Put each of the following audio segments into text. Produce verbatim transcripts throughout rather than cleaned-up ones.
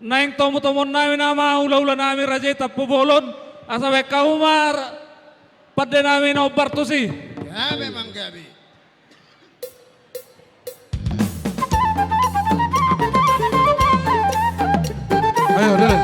naeng tomutomuon nami nama hulahula nami Raja i Tampubolon, asa baen hamu ma pande nami na hombar tusi. Gabe manggabe. Ayo, dale.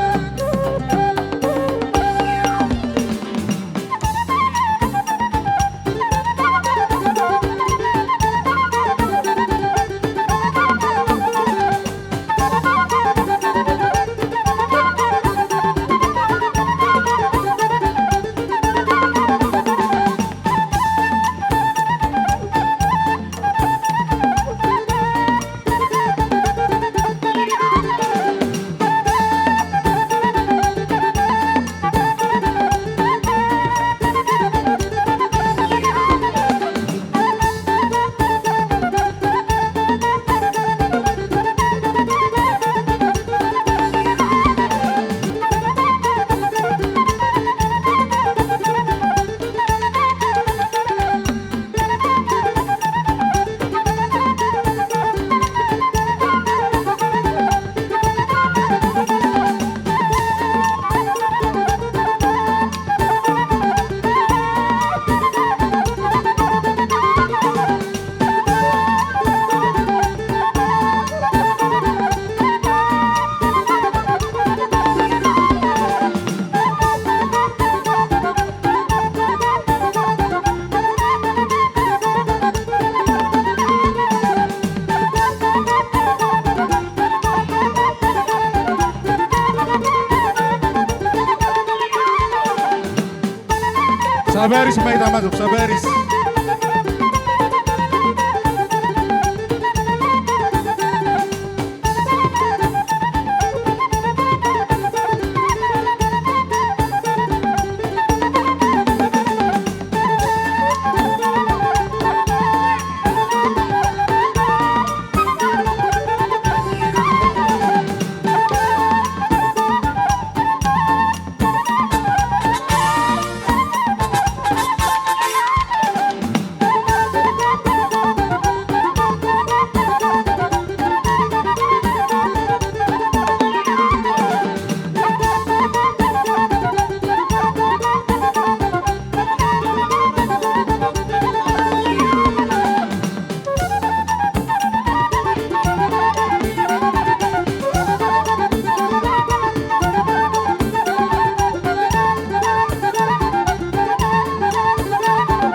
Sabaris ma hita masuk, sabaris.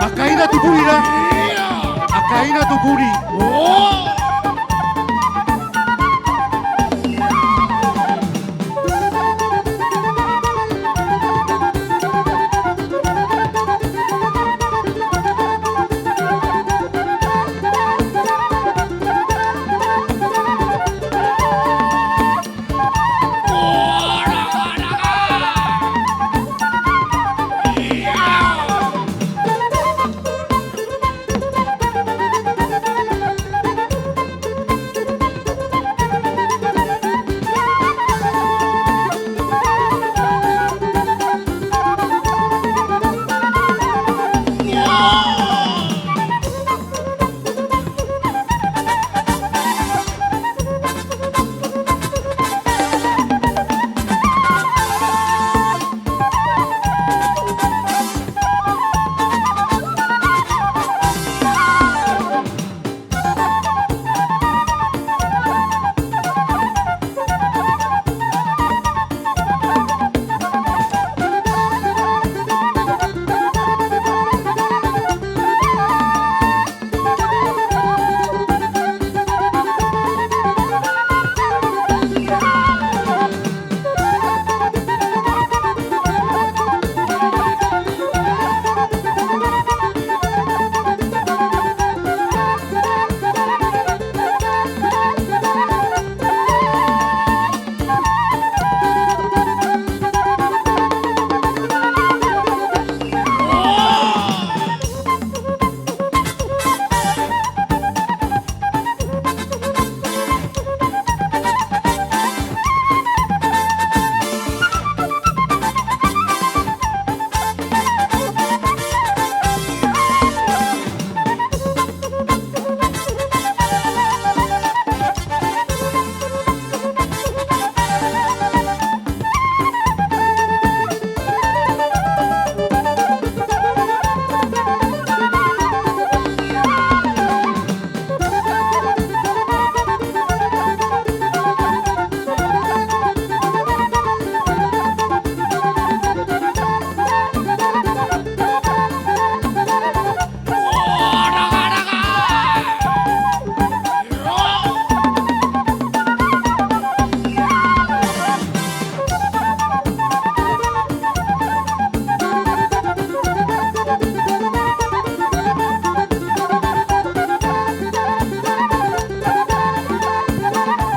Angka i na tu pudi da. Angka i na tu pudi.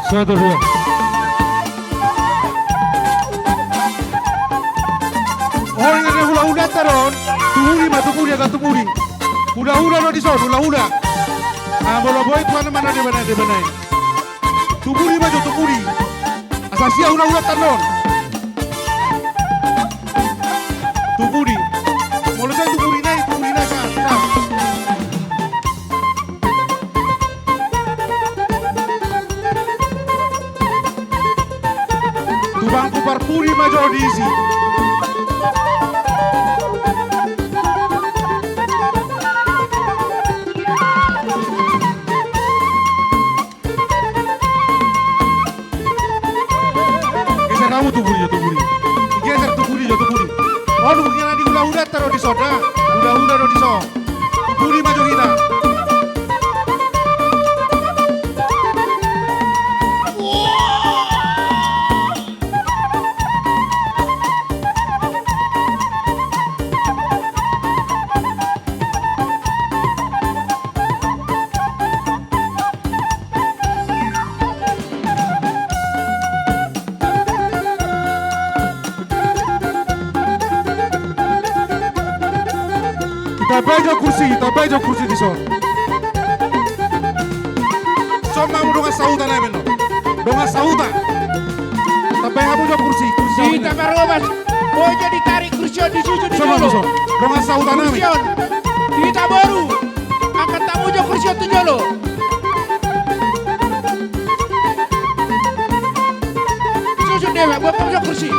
Satu, dua. Oi, na hulahulanta do on. Tumuli ma, tumuli, angka tumuli. Hulahula do dison, hulahula. Ah, molo boi tuan ma na deba nai, deba nai. Tumuli ma jo, tumuli. Asa sia hulahulanta do on. Tumuli. Molo sai tumuli nai, tumuli nai, sa, sa. Tubangku parpudi ma jo disi. Geser hamu tumuli jo, tumuli. Geser tumuli jo, tumuli. Olo, hira di hulahulanta do dison da. Hulahula do dison. Tumuli ma jo hira. Tambai jo kursi, tambai jo kursi dison. Son ma hamu dongan sahuta nami do. Dongan sahuta. Tambai hamu jo kursi, kursi. Di hita parobas. Boi jo ditarik kursi on, disusu tu jolo. Son ma hamu, son. Dongan sahuta nami. Kursi on. Di hita boru. Angkat hamu jo kursi on tu jolo. Susu dia, buat hamu jo kursi.